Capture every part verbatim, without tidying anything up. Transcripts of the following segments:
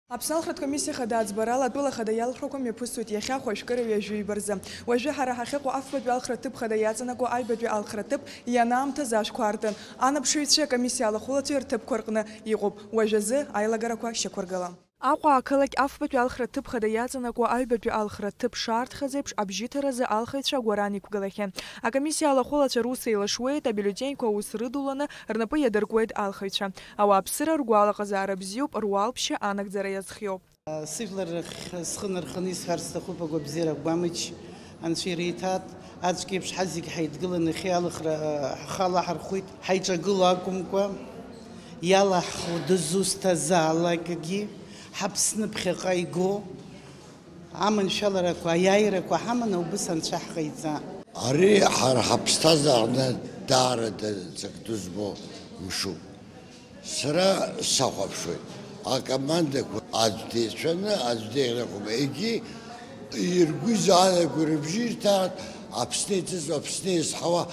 Аԥсны алхратә комиссиа хада аӡбарала атәыла хада иалхрақәа мҩаԥысуеит иахьа хәажәкыра ҩажәи ҩба рзы. Уажәы ҳара ҳахьыҟоу афбатәи алхратә ҭыԥ хада иаҵанакуа аҩбатәи алхратә ҭыԥ ианаамҭаз ашәқәа аартын. Анаԥшыҩцәеи акомиссиа алахәылацәеи рҭыԥқәа рҟны иҟоуп. Уажәазы аилагарақәа шьақәыргылам. Аҟәа ақалақь афбатәи алхратә ҭыԥ хада иаҵанакуа аҩбатәи алхратә ҭыԥ шаарҭхаз еиԥш абжьыҭаразы алхыҩцәа агәаран иқәгылахьан. Акомиссиа алахәылацәа рус еилашуеит, абиуллетеньқәа аус рыдуланы рнапы иадыркуеит алхыҩцәа. Ауааԥсыра ргәалаҟазаара бзиоуп, руалԥшьа анагӡара иазхиоуп. Сыжәлар рахь схы нарханы исҳәарц сҭахуп, агәабзиара, агәамч Анцәа иреиҭааит. Аӡәк еиԥш ҳазегь ҳаидгыланы иахьа алхра ҳхы алаҳархәит. Ҳаиҿагыло акәымкәа, иалаҳхуа дызусҭазаалакгьы, ҳАԥсны ԥхьаҟа игоу аманшәаларақәа, аиааирақәа ҳаманы аус Анцәа ҳҟаиҵа. Ари ҳара ҳаԥсҭазаараҟны даара ҵак ду збо мшуп. Сара сахәаԥшуеит акомандақәа аӡә деицәаны, аӡә деиӷьрақәа, егьи иргәы изаанаго рыбжьы ирҭааит, Аԥсны иҭыҵуа, Аԥсны иазҳауа,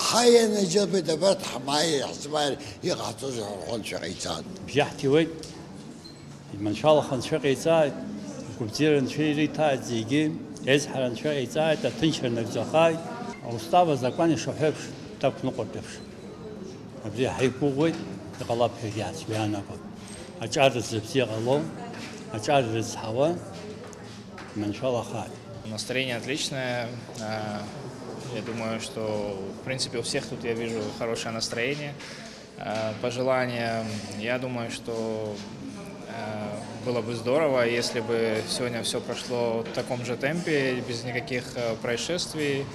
ҳаианаџьалбеит абарҭ ҳмааир, ҳзмааир иҟаҳҵозеи ҳәа рҳәон, Анцәа иҟаиҵааит. Бжьаҳҭиуеит, иманшәалаха Анцәа иҟаиҵааит, игәабзиара Анцәа ириҭааит зегьы, еизҳара Анцәа иҟаиҵааит, аҭынчра нагӡахааит, аустав азакәан ишаҳәо еиԥш дақәныҟәартә еиԥш. Абри ҳаиқәгәыӷуеит, иҟалап ҳәагьы ацәгьа иаанагом. Аҿар рзы бзиа ҟалом, аҿар рызҳауа, маншәалахааит. Настроение отличное. А, я думаю, что, в принципе, у всех тут, я вижу, хорошее настроение. А, пожелания, я думаю, что, а, было бы здорово, если бы сегодня всё прошло в таком же темпе, без никаких, а, происшествий.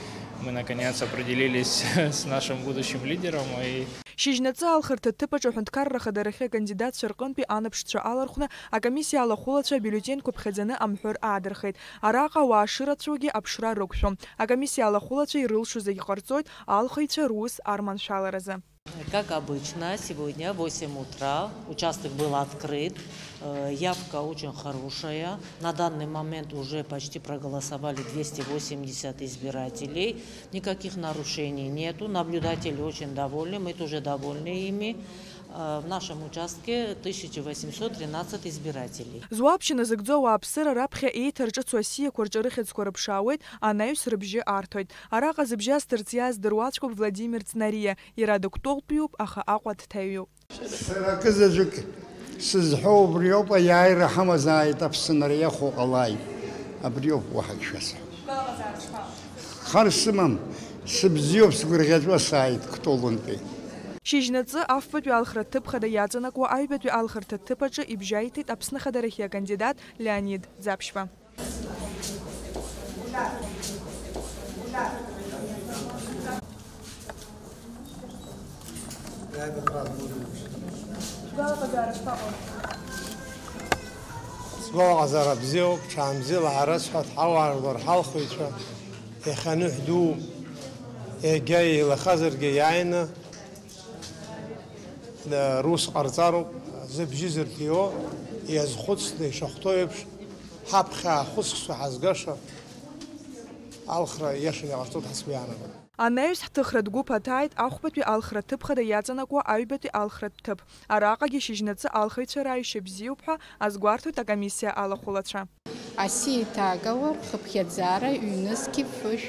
Мы, наконец, определились с нашим будущим лидером и Шьыжьнаҵы алхырҭа ҭыԥаҿ аҳәынҭқарра ахадарахьы акандидатцәа рҟынтәи анаԥшцәа алархәны акомиссиа алахәылацәа абиуллетеньқәа ԥхьаӡаны амҳәыр аадырхеит. Араҟа ауаа шырацәоугьы аԥшра рықәшәом. Акомиссиа алахәылацәа ирылшо зегь ҟарҵоит алхыҩцәа рус арманшәаларазы. Как обычно, сегодня в восемь утра участок был открыт. Э, явка очень хорошая. На данный момент уже почти проголосовали двести восемьдесят избирателей. Никаких нарушений нету. Наблюдатели очень довольны. Мы тоже довольны ими. Э, в нашем участке тысяча восемьсот тринадцать избирателей. Зуаԥшьа назыгӡо ауааԥсыра раԥхьа еиҭарҿыцу асиақәа рҿы рыхьӡқәа рыԥшаауеит, анаҩс рыбжьы арҭоит. Араҟа зыбжьы асҭарц иааз дыруаӡәкуп Владимир Цнариа. Иара дыктәылтәиуп, аха Аҟәа дҭаҩуп. Сара акызаҵәык сызҳәо убриоуп, аиааира ҳамазааит, Аԥсынра иахәо ҟалааит. Абриоуп уаҳагь шәасҳәом. Хар сымам, сыбзиоуп, сгәырӷьаҵәа сааит Кәтолынтәи. Шьыжьнаҵы афбатәи алхратә ҭыԥ хада иаҵанакуа аҩбатәи алхырҭа ҭыԥ аҿы ибжьаиҭеит Аԥсны Ахадарахьы акандидат Леонид Ӡаԥшьба. Сгәалаҟазаара бзиоуп, ҽаанбзиала ҳарыцҳа, ҳауаажәлар, ҳалхыҩцәа, иахьа аныҳә ду, егьа еилахазаргьы иааины, рус ҟарҵароуп, зыбжьы зырҭиуа, иазхәыцны ишахәҭоу еиԥш, ҳаԥхьа аахәыцхәцәа ҳазгаша алхра иашаны иҟарҵоит ҳәа сгәы иаанагоит. Анаҩс ҳҭыхратә гәыԥ аҭааит ахәбатәи алхратә ҭыԥ хада иаҵанакуа аҩбатәи алхратә ҭыԥ. Араҟагьы шьыжьнаҵы алхыҩцәа рааишьа бзиоуп ҳәа азгәарҭоит акомиссиа алахәылацәа. Аси иҭагауа рхыԥхьаӡара ҩнызқьи фышә,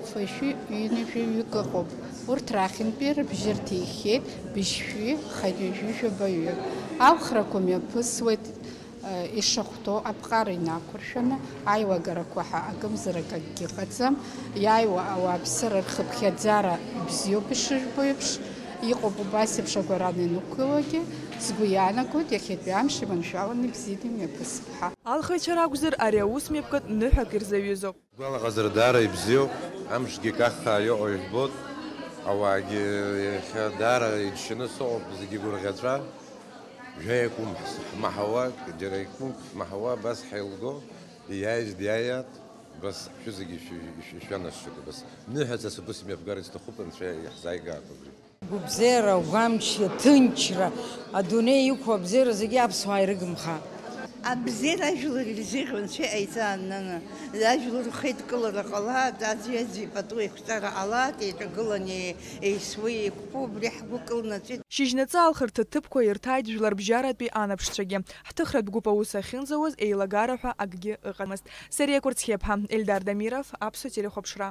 фышәи ҩынҩажәаҩык ыҟоуп. Урҭ рахьынтәи рыбжьы рҭихьеит быжьшәи хынҩажәи жәабаҩы. Алхрақәа мҩаԥысуеит. Ишахәҭоу аԥҟара инақәыршәаны аилагарақәа ҳәа акымзарак акгьы ыҟаӡам. Иааиуа ауааԥсыра рхыԥхьаӡара бзиоуп ишыжәбо еиԥш. Иҟоуп убас еиԥш агәаран ианықәгылогьы. Сгәы иаанагоит, иахьатәи амш иманшәаланы ибзианы имҩаԥысып ҳәа. Алхыҩцәа ракәзар, ари аус мҩаԥгатә ныҳәак ирзаҩызоуп. Гәалаҟазара даара ибзиоуп, амшгьы каххаа иҟоу ижәбоит, ауаагьы иахьа даара иџьшьаны сыҟоуп, зегьы гәырӷьаҵәа. Жәаҩа кәымҳ ҳмаҳауа, џьара кәымк ҳмаҳауа, абас ҳаилго, иааиз диааиааит, абас шәызегьы ишәы-, ишәы-, ишәанашьоит, абас ныҳәаҵас убыс имҩаԥгар исҭахуп, Анцәа иаҳзааигааит убри. Гәыбзиара, гәамч, ҭынчра, адунеи иқәу абзиара зегьы аԥсуаа ирыгымха. Абзиара ажәлар ирзеиӷьу анцәа иҟаиҵа аннаны, ажәлар рхеидкылара ҟалааит, аӡәи-аӡәи пату еиқәҵара ҟалааит, еиҿагыланы еисуа еиқәԥо, убри ҳгәы кылнаҵәеит. Шьыжьнаҵы алхырҭа ҭыԥқәа ирҭааит жәларбжьаратәи анаԥшцәагьы. Ҳҭыхратә гәыԥ аус ахьынӡауаз еилагара ҳәа акгьы ыҟамызт. Сариа Кәырцхиаԥҳа, Ельдар Дамиров, Аԥсуа телехәаԥшра.